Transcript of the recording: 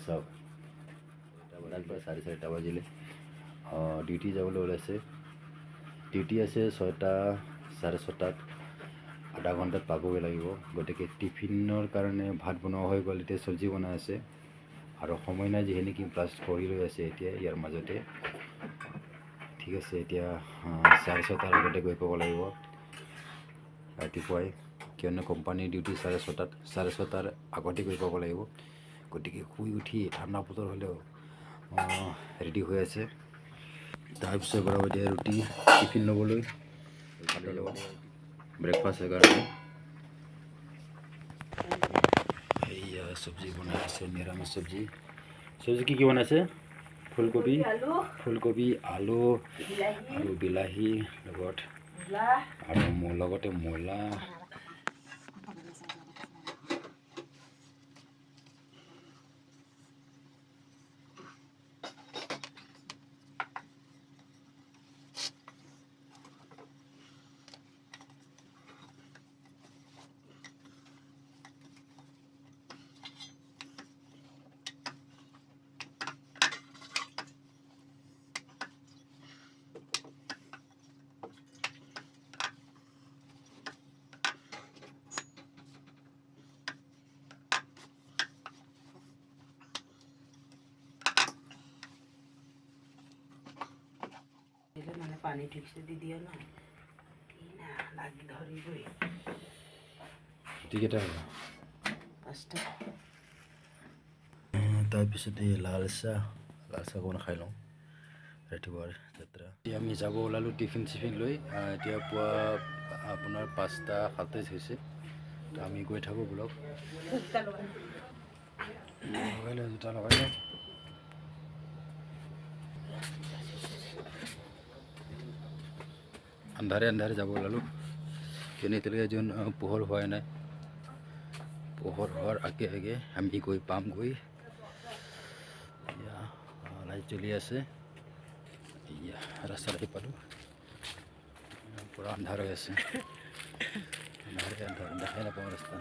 চাওক, প্ৰায় 4:30 বাজিলে। ডিউটি যাবলৈ ওলাইছে। ডিউটি আছে 6টা 6:30ত, আধা ঘণ্টাত পাবগৈ লাগিব। গতিকে টিফিনৰ কাৰণে ভাত বনোৱা হৈ গ'ল, এতিয়া চব্জি বনাই আছে আৰু সময় নাই যিহে নেকি ব্ৰাছ কৰি লৈ আছে এতিয়া ইয়াৰ মাজতে। ঠিক আছে, এতিয়া 6:30ৰ আগতে গৈ পাব লাগিব ৰাতিপুৱাই, কিয়নো কোম্পানীৰ ডিউটি 6:30ত, 6:30ৰ আগতে গৈ পাব লাগিব। গতিকে শুই উঠি ঠাণ্ডা বতৰ হ'লেও ৰেডি হৈ আছে। তাৰপিছত বাৰু এতিয়া ৰুটি টিফিন ল'বলৈ, ভাতৰ লগত ব্ৰেকফাষ্টৰ কাৰণে। এইয়া চব্জি বনাই আছে, নিৰামিষ চব্জি। চব্জি কি কি বনাইছে? ফুলকবি, ফুলকবি, আলু আৰু বিলাহী লগত আৰু লগতে মূলা। মানে পানী ঠিকছে দি দিয়া না না লাগি ধৰিবই। কেইটা হ'ব? 5টা। তাৰপিছত এই লাল চাহ, লাল চাহ অকণমান খাই লওঁ ৰাতিপুৱাৰ যাত্ৰা। এতিয়া আমি যাব ওলালোঁ টিফিন চিফিন লৈ। এতিয়া পুৱা আপোনাৰ 5:37 হৈছে। তো আমি গৈ থাকোঁ বলক। লগাই লওঁ, জোতা লগাই লওঁ। আন্ধাৰে আন্ধাৰে যাব ওলালোঁ, কিয়নো এতিয়ালৈকে যোন পোহৰ হোৱাই নাই। পোহৰ হোৱাৰ আগে আগে আমি গৈ পামগৈ। এয়া লাইট জ্বলি আছে। এয়া ৰাস্তাত আহি পালোঁ, পূৰা আন্ধাৰ হৈ আছে, আন্ধাৰে আন্ধাৰ, দেখাই নাপাওঁ ৰাস্তা।